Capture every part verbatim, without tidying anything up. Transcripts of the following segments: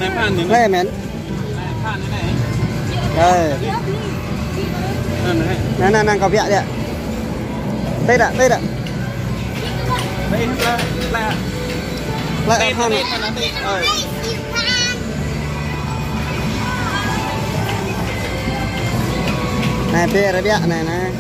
Anai mĕn. Ơ. Anai, anai, anai, kâo biă đĕ. Tơi đă, tơi đă. Plơi, plơi. Plơi Phan. Ơ. Anai, biă, biă, anai, anai.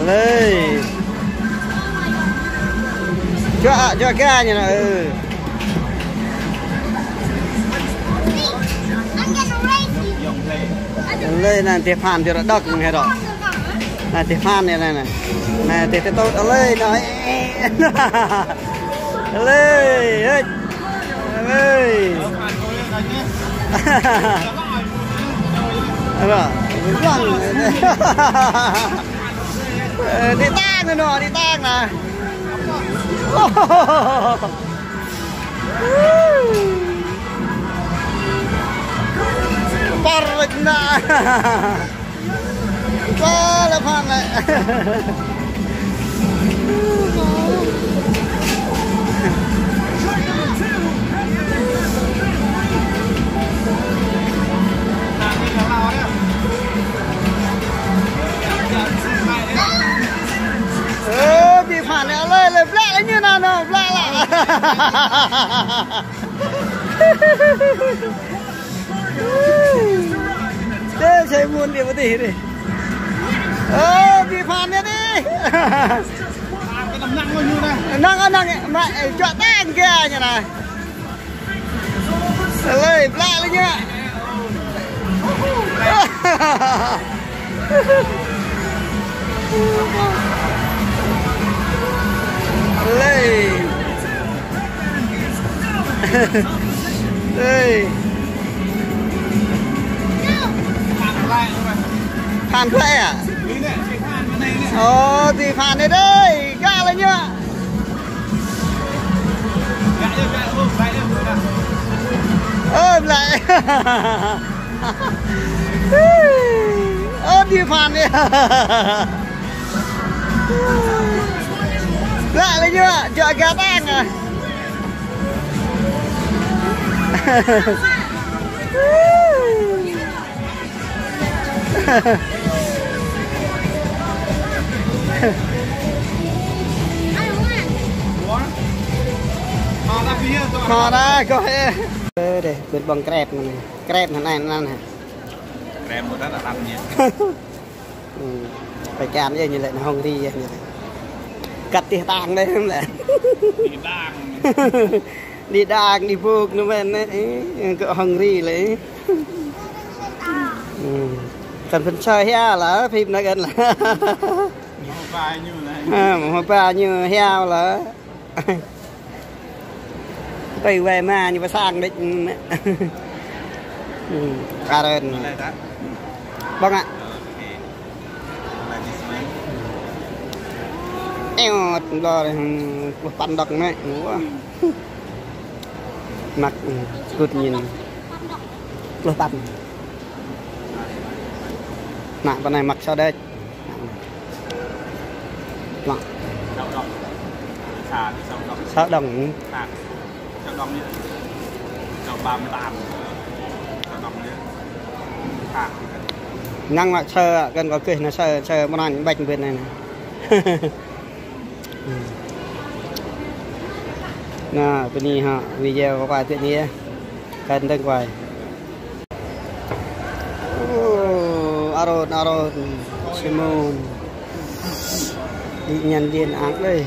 Lơi. Čuă, čuă gah ñu anŭn, ơ. Lơi anai dêh Phan dêh rơđŏk mơ̆ng hơdră. Anai dêh Phan anai, anai. Anai dêh tơtŭt, lơi anai. Lơi, hơč. Lơi. Ơ, lăng. Ơ, đi tang anŭn, đi tang anai. Pơr rơ̆k anai. Pơr lĕ Phan lĕ. Ơ, ƀing Phan anai lơi, lơi blă lĕ ñu anŭn, anŭn, blă lă. Tơ, sai mơ̆n đĭ pơ adih adih. Ơ, ƀing Phan anai adih. Năng, năng, mă, čuă tang gah ñu anai. Lơi, blă lĕ ñu. Lơi. Ơi. Phan plơi à? Ơ, dêh Phan anai dơi, gah lĕ ñu. Ơ, blă. Ơ, dêh Phan anai. Blă lĕ ñu, čuă gah tang ah. Hmâo anai, kâo hĕ. Ơ, dêh, ƀing ƀơ̆ng krep anai. Krep anai, anai, anai. Krep mơ̆ ta anŭn ñu. Ơ, pơkă anai ñu lĕ, anai hŏng ri ñu lĕ. Kăt tih tang đơi lĕ. Đi đang. Đi đang, đi buk anŭn mơ̆n anai. Ơ, kơ hŏng ri lĕ. Ơ. Kăn phun soi hia lă, phim anai kăn lă. Mơ̆ ba ñu lă. Ha, mơ̆ ba ñu hia lă. Tui wai ma ñu pơsang đĕč. Ơ, arăng. Ƀơ̆ng ah. Eo, lor, pluh păn đŏk anai. Wah. Măk, ơ, kut ñin. Pluh păn. Anai pơ anai măk sô đĕč. Lăng. Sao đồng. Sao đồng. Sao đồng nhá. Sao ba mươi tám. Sao đồng nhá. Năng mă sơ, kăn kơ kih na sơ, sơ mơnăn bạch bên anai na. Na, bơni hă, video kơ quay tui anai. Kăn dơ̆ng quay. Ơ, Aron, Aron, Simon. Đi nhân viên ăn đây.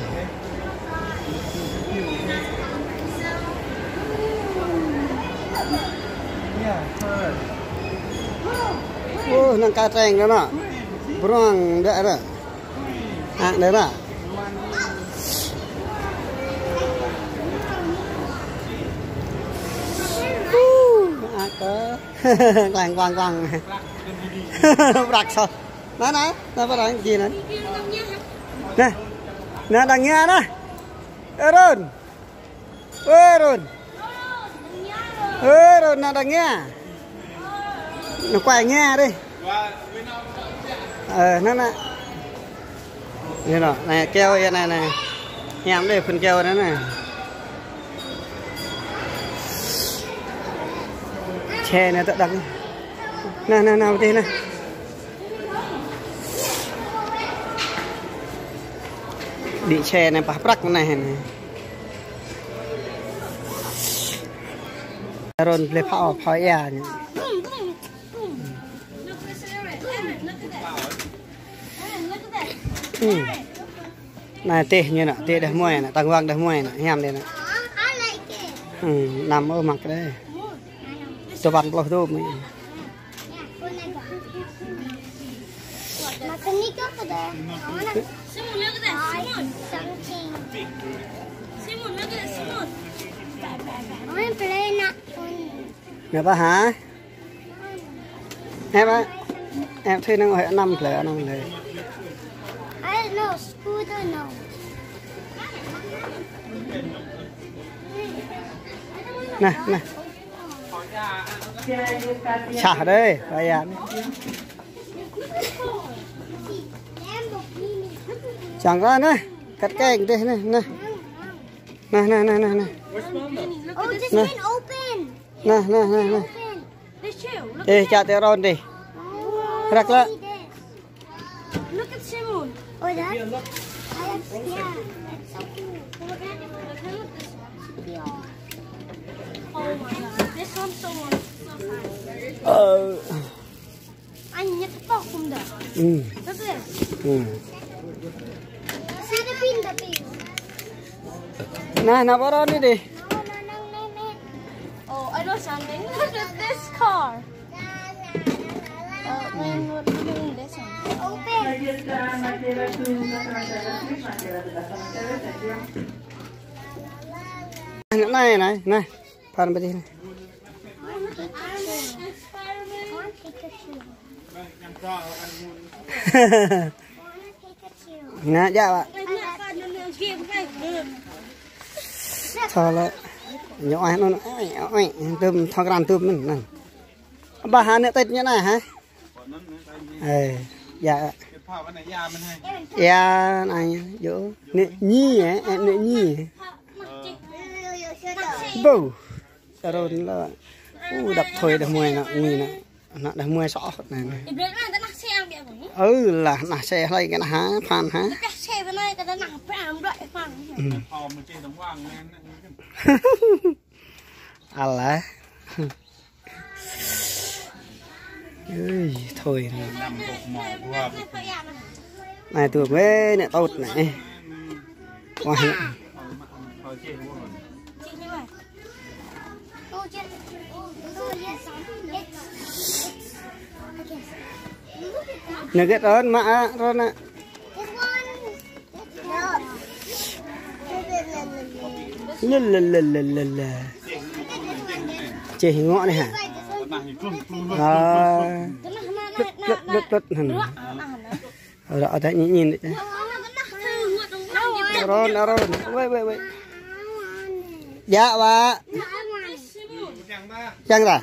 Ơ, năng ka treng đó nè. Bruang đă đó. Ăn đây đó. Ơ, ăn cơ. Klang, klang, klang. Prăk sô. Na, na, na, prăk gì na. Na. Na, đang nghe na. Ơ, Rôn. Ơ, Rôn. Ơ, Rôn, na, đang nghe. Na, quay nghe đi. Ơ, na, na. Anai nă, anai keo anai, anai. Hiam đơi, phun keo anai, anai. Čê anai tơdang. Na, na, na, pơdih na. Đi čê anai pah prăk anai, anai. Rôn ple phao, phao ia anai. Ơ. Anai teh ñu nă, teh đah muai nă, tang wang đah muai nă, hiam đơi nă. Ơ, năm ơ măk đơi. Dua păn pluh dôm. Nă pă hă? Em á, em thuê năng hỏi năm lẻ, năm lẻ. I don't know, scooter no. Nè, nè. Sah đơi, ba ya. Čang kơ nè, kăt keng đơi nè, nè. Nè, nè, nè, nè, nè. Oh, this one open. Nè, nè, nè, nè. Ê, čă tơ Rôn đih. Răk lă. Look at Simon. Oh, that? Yeah, that's so cool. Oh my God. This one's so, so fast. Ơ. Anh nhặt tóc không được. Ừ. Look at this. Ừ. See the pin, the pin. Nè, nè, pơ Rôn đih. Oh, I know something. Look at this car. Uh, when we're doing this one. Open. Anai, anai, anai. Phan pơdih anai. Nă, djă wă. Thâo lĕ. Ñu oai anŭn, oai, oai. Tơm, thâo krăn tơm anŭn. Ba hă nĕ tĕt ñu anai hă? Ê, djă. Ia, anai, yơh. Nĕ ñi, ê, ê, nĕ ñi. Bô. Rôn lă. U, dăp thoi đah muai nă, ñi nă. Nă đah muai soh nă. Ơ, lah, nă se hlai kơ nă hă, phan hă. Alah. Ơi, thôi nè. Anai tui wê nĕ tôt nĕ. Wah, nĕ. Nugget Rôn, mă, a, Rôn, a. Lơ, lơ, lơ, lơ, lơ, lơ. Čih ngŏ anai hă? A. Plŭt, plŭt, plŭt, plŭt. Hăn. Ơ, ră, ada ñi, ñi. Rôn, Rôn. Wê, wê, wê. Djă wă. Čang ta.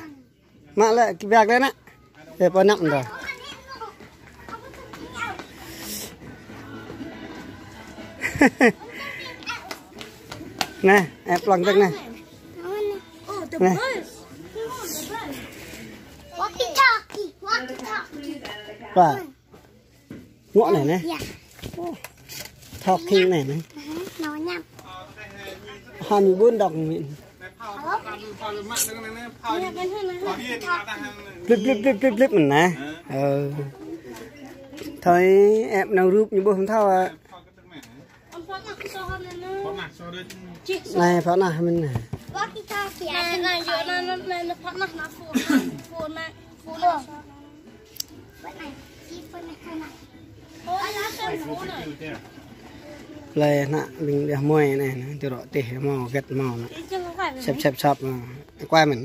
Mă lĕ, kơ biă lĕ nă. Ê, pơ năp nda. Nè, ĕp lăng tơ̆k nè. Nè. Walkie-talkie, walkie-talkie. Ba. Ngŏ anai nè. Iya. Ô. Talkie anai nè. Aha, nó nhắm. Hai mươi bốn đồng mịn. Blip, blip, blip, blip, blip mơ̆n nè. Ơ. Thôi, ĕp nao rup ñu ƀuh mơ̆n thâo. Anai, phao nah mơ̆n nè. Plei ană ƀing đah muai anai, anai, tơrŏ tih hmâo, hơget hmâo anai. Sep, sep, sep, anai. Kuai mơ̆n.